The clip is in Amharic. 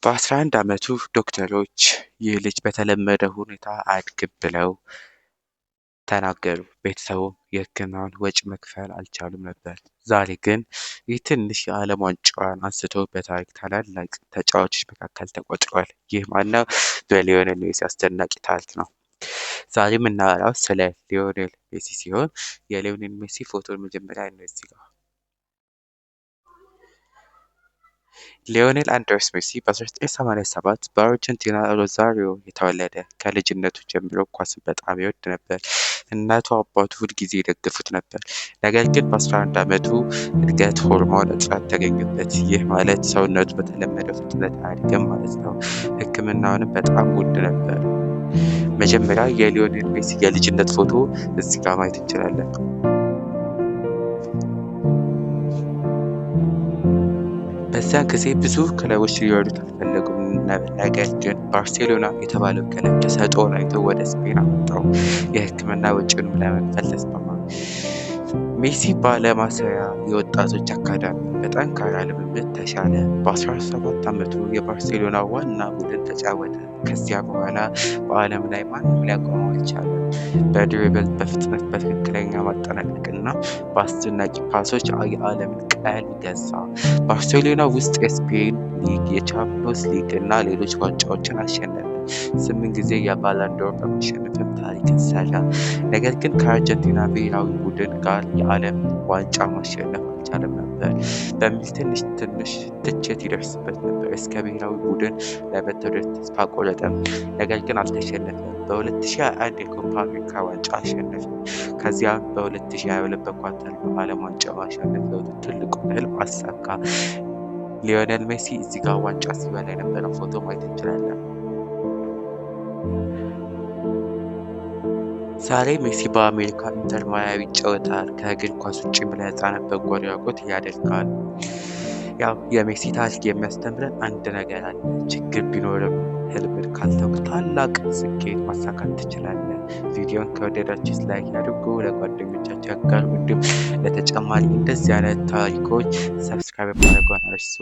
በ11 ዓመቱ ዶክተሮች ይህ ልጅ በተለመደ ሁኔታ አያድግም ብለው ተናገሩ። ቤተሰቡም የሕክምናውን ወጪ መክፈል አልቻሉም ነበር። ዛሬ ግን ይህ ትንሽ የዓለም ዋንጫዋን አንስቶ በታሪክ ታላላቅ ተጫዋቾች መካከል ተቆጥሯል። ይህ ማነው? በሊዮኔል ሜሲ አስደናቂ ታሪክ ነው። ዛሬ የምናወራው ስለ ሊዮኔል ሜሲ ሲሆን የሊዮኔል ሜሲ ፎቶን መጀመሪያ ነው እዚህ ጋር። ሊዮኔል አንድሬስ ሜሲ በ1987 በአርጀንቲና ሮዛሪዮ የተወለደ፣ ከልጅነቱ ጀምሮ ኳስን በጣም ይወድ ነበር። እናቱ አባቱ ሁልጊዜ ይደግፉት ነበር። ነገር ግን በ11 ዓመቱ እድገት ሆርሞን እጥረት ተገኘበት። ይህ ማለት ሰውነቱ በተለመደው ፍጥነት አያድግም ማለት ነው። ሕክምናውንም በጣም ውድ ነበር። መጀመሪያ የሊዮኔል ሜሲ የልጅነት ፎቶ እዚህ ጋር ማየት እንችላለን። በዚያን ጊዜ ብዙ ክለቦች ሊረዱት አልፈለጉም። ነገር ግን ባርሴሎና የተባለው ክለብ ተሰጥኦውን አይቶ ወደ ስፔን አመጣው። የሕክምና ወጪውንም ለመክፈል ተስማማ። ሜሲ ባላማሲያ የወጣቶች አካዳሚ በጠንካራ ልምምድ ተሻለ። በ17 ዓመቱ የባርሴሎና ዋና ቡድን ተጫወተ። ከዚያ በኋላ በዓለም ላይ ማንም ሊያቆመው አልቻለም። በ dribble፣ በፍጥነት፣ በትክክለኛ ማጠናቀቅ እና በአስደናቂ ፓሶች የዓለምን ቀልብ ገዛ። ባርሴሎና ውስጥ የስፔን ሊግ፣ የቻምፒዮንስ ሊግ እና ሌሎች ዋንጫዎችን አሸነፈ። 8 ጊዜ የባላንዶር በማሸነፍም ታሪክን ሰራ። ነገር ግን ከአርጀንቲና ብሔራዊ ቡድን ጋር የዓለም ዋንጫ ማሸነፍ አልቻለም ነበር በሚል ትንሽ ትንሽ ትችት ይደርስበት ነበር። እስከ ብሔራዊ ቡድን ለመተዳደር ተስፋ ቆረጠ። ነገር ግን አልተሸነፈም። በ2021 የኮፓ አሜሪካ ዋንጫ አሸነፈ። ከዚያም በ2022 በኳታር በዓለም ዋንጫ ማሸነፍ ህይወቱ ትልቁን ህልም አሳካ። ሊዮኔል ሜሲ እዚህ ጋር ዋንጫ ሲበላ የነበረው ፎቶ ማየት እንችላለን። ዛሬ ሜሲ በአሜሪካ ኢንተር ማያሚ ይጫወታል። ከእግር ኳስ ውጭም ለህፃናት በጎ አድራጎት ያደርጋል። ያው የሜሲ ታሪክ የሚያስተምረን አንድ ነገር አለ። ችግር ቢኖርም ህልምን ካልተውክ ታላቅ ስኬት ማሳካት ትችላለህ። ቪዲዮን ከወደዳችሁት like ያድርጉ፣ ለጓደኞቻችሁ ያጋሩ። እንዲሁም ለተጨማሪ እንደዚህ አይነት ታሪኮች subscribe ማድረጓን አርሱ።